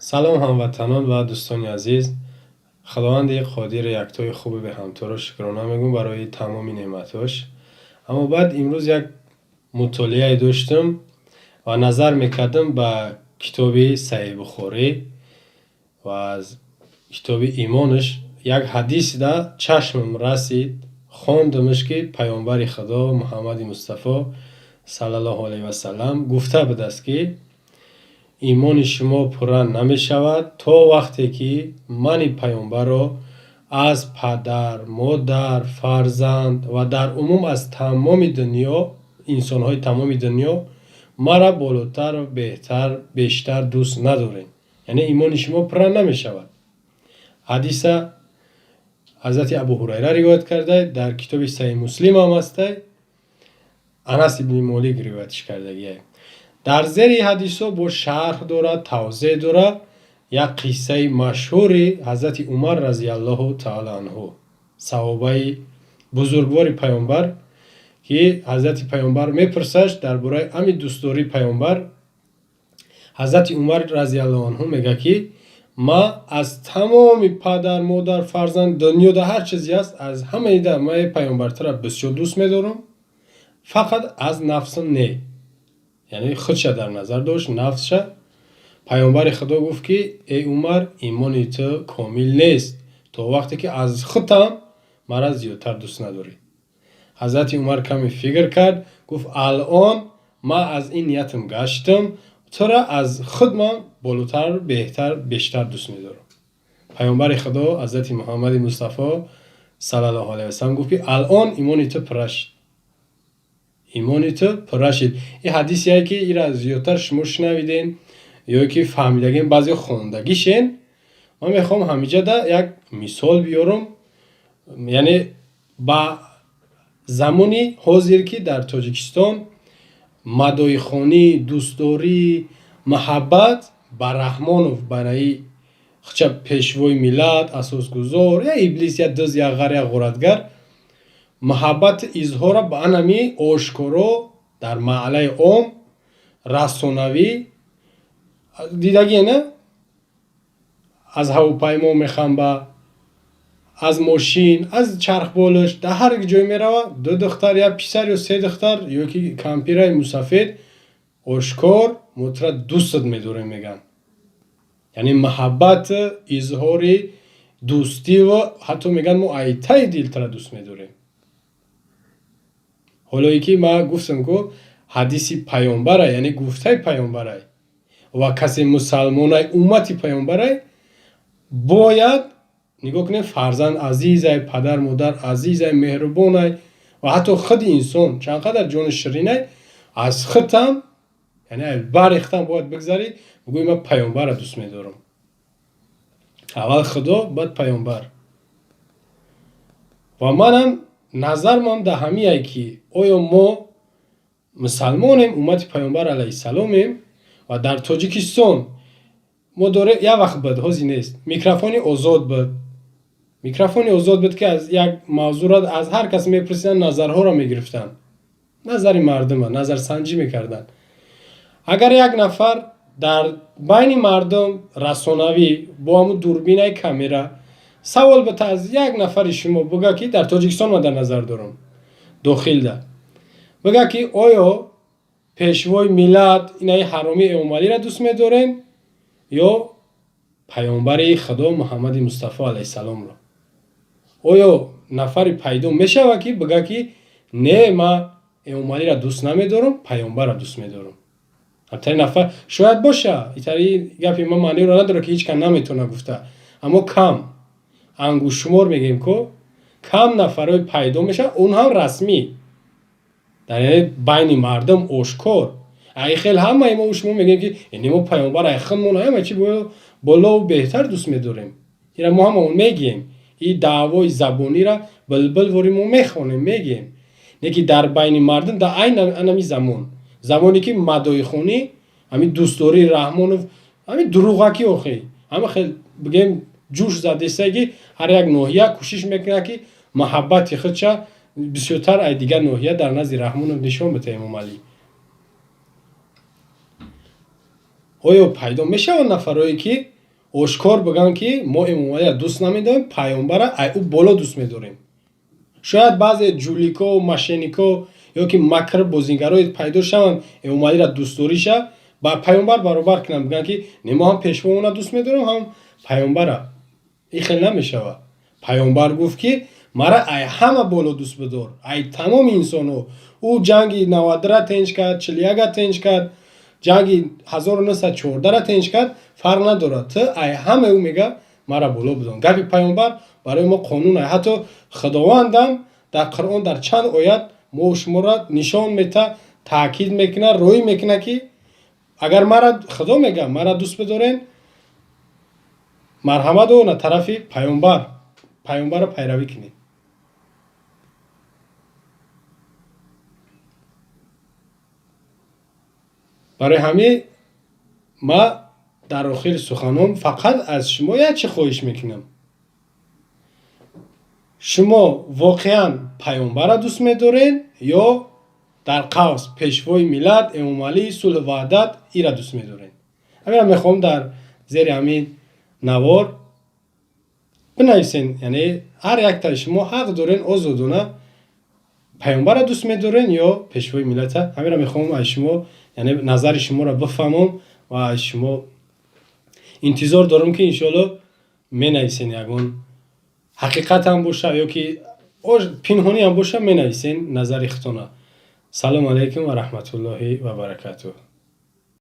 Салом, ҳамватанон ва дӯстони азиз. Худованди қодири яктои хубу беҳамторо шукрона мегӯм барои тамоми неъматҳош. Аммо баъд имрӯз як мутолиае доштам ва назар мекардам ба китоби Саҳеҳи Бухорӣ ва аз китоби имонаш як ҳадис да чашмам расид, хондамаш, ки Паёмбари Худо Муҳаммади Мустафо саллаллоҳу алайҳи васаллам гуфта будааст, ки имони шумо пурра намешавад, то вақте ки мани паёмбарро аз падар, модар, фарзанд ва дар умум аз тамоми дунё, инсонҳои тамоми дунё мара болотар, беҳтар, бештар дӯст надоред, яъне имони шумо пурра намешавад. Ҳадиса Ҳазрати Абу Ҳурайра ривоят карда, дар китоби Саҳеҳи Муслим ҳам ҳастай, Анас ибни Молик ривоятш кардагиай. Дар зери ҳадисҳо бо шарҳ дорад, тавзеҳ дорад як қиссаи машҳури Ҳазрати Умар разиаллоҳу таала анҳу, саҳобаи бузургвори паёмбар, ки Ҳазрати паёмбар мепурсаш дар бораи ҳамин дӯстдории паёмбар. Ҳазрати Умар разиаллоҳу анҳу мегӯяд, ки ман аз тамоми падар, модар, фарзанд, дунёда ҳар чизе ҳаст, аз ҳамаида ман паёмбартара бисёр дӯст медорам, фақат аз нафсам не, яъне худша дар назар дошт, нафсша. Паёмбари Худо гуфт, ки эй Умар, имони ту комил нест, то вақте ки аз худам мара зиёдтар дӯст надорӣ. Ҳазрати Умар каме фикр кард, гуфт: алъон ман аз ин ниятам гаштам, тура аз худ ман болотар, беҳтар, бештар дӯст медорам. Паёмбари Худо Ҳазрати Муҳаммади Мустафо саллаллоҳу алайҳи васаллам гуфт, ки алъон имони ту пурра шид, имони ту пурра шид. Ин ҳадисие, ки ира зиёдтар шумо шунавиден ё ки фаҳмидагин, баъзе хондагишен. Ман мехоҳам ҳамиҷада як мисол биёрам, яъне ба замони ҳозир, ки дар Тоҷикистон мадоихонӣ, дӯстдорӣ, муҳаббат ба Раҳмонов, барои хча пешвои миллат, асосгузор, я иблис, я дузд, я ғар, я ғоратгар, муҳаббати изҳора ба анами ошкоро дар маълаи ом расонавӣ дидагие, на аз ҳавопаймо мехамба, аз мошин, аз чархболаш, дар ҳар ҷой мерава, ду духтар, я писар ё се духтар ё ки кампираи мусафед ошкор мо тура дӯстат медорем мегӯянд, яъне муҳаббат, изҳори дӯстиву ҳатто мегӯянд, мо айтаи дил тура дӯст медорем. Ҳолое ки ман гуфтам, ку ҳадиси паёмбарай, яъне гуфтаи паёмбарай, ва касе мусалмонай, уммати паёмбарай, бояд нигоҳ кунем: фарзанд азизай, падар, модар азизай, меҳрубонай ва ҳатто худи инсон чанд қадар ҷони ширинай, аз худтам, яъне бари худтам бояд бигзарӣ, бигӯӣ: ман паёмбарро дӯст медорам. Аввал Худо, баъд паёмбар. Ва манам назармам дар ҳамие, ки оё мо мусалмонем, уммати паёмбар алайҳиссаломем ва дар Тоҷикистон мо дорем, як вақт буд, ҳозир нест, микрофони озод буд, микрофони озод буд, ки аз як мавзӯъро аз ҳар кас мепурсиданд, назарҳоро мегирифтанд, назари мардума назарсанҷӣ мекарданд. Агар як нафар дар байни мардум расонавӣ бо ҳамун дурбинаи камера савол бита аз як нафари шумо, буга, ки дар Тоҷикистон ман дар назар дорам, дохилда, бигӯ, ки оё пешвои миллат, инаи ҳаромии Эмомалиро дӯст медорем ё паёмбари Худо Муҳаммади Мустафо алайҳиссаломро, оё нафаре пайдо мешавад, ки бигӯ, ки не, ман Эмомалиро дӯст намедорам, паёмбарро дӯст медорам? Ҳамтари нафар шояд боша. Итари гапи ман маъниро надорад, ки ҳеҷ кас наметавонад гуфта, аммо кам, ангуштшумор мегӯем ко, кам нафарҳое пайдо мешавад, он ҳам расмӣ, дар яъне байни мардум ошкор. Ай хел ҳамаи мо шумо мегӯем, ки не, мо паёмбар ай худмон ҳама чи болову беҳтар дӯст медорем. Ира мо ҳамаон мегӯем, и даъвои забонира билбилвори мо мехонем, мегӯем, не ки дар байни мардум дар айн анами замон, замоне ки мадоихонӣ, ҳамин дӯстдории Раҳмонов, ҳамин дурӯғакӣ, охи ҳама хел бигӯем, ҷӯш задеста, ки ҳар як ноҳия кӯшиш мекунад, ки муҳаббати худша бисёртар ай дигар ноҳия дар назди Раҳмонов нишон бита, Эмомалӣ. Оё пайдо мешаванд нафарое, ки ошкор бигӯянд, ки мо Эмомалиро дӯст намедорем, пайғамбара ай ӯ боло дӯст медорем? Шояд баъзе жулико, мошеннико ё ки макр бозигарое пайдо шаванд, Эмомалиро дӯстдориша ба пайғамбар баробар кунанд, бигӯянд, ки не, мо ҳам пешвоона дӯст медорем, ҳам пайғамбара. Ин хел намешавад. Пайғамбар гуфт, ки мара ай ҳама боло дӯст бидор, ай тамоми инсонҳо. Ӯ ҷанги 92-ра тенҷ кард, 41-а тенҷ кард, ҷанги 1914-ра тенҷ кард, фарқ надорад, ту ай ҳама, ӯ мега, мара боло бидон. Гапи пайғамбар барои мо қонун. Ҳатто Худовандам дар Қуръон дар чанд оят мо шуморо нишон мета, таъкид мекунад, роӣ мекунад, ки агар мара, Худо мега, мара дӯст бидорен, марҳамат на тарафи пайғамбар, пайғамбарро пайравӣ кунед. Барои ҳамин ма дар охири суханон фақат аз шумо як чӣ хоҳиш мекунам: шумо воқеан пайғамбарро дӯст медоред ё дар қавс пешвои миллат Эмомалӣ, сулҳу ваҳдат, ира дӯст медоред? Ҳаминро мехоҳам дар зери ҳамин навор бинависен. Яъне ҳар яктаи шумо ҳақ дорен озодона, пайғамбарро дӯст медорен ё пешвои миллата. Ҳаминро мехоҳам аз шумо, яъне назари шуморо бифаҳмам ва аз шумо интизор дорам, ки иншоалло менависен, ягон ҳақиқатам боша ё ки пинҳониам боша, менависен назари худтона. Салому алайкум ва раҳматуллоҳи ва баракатуҳ.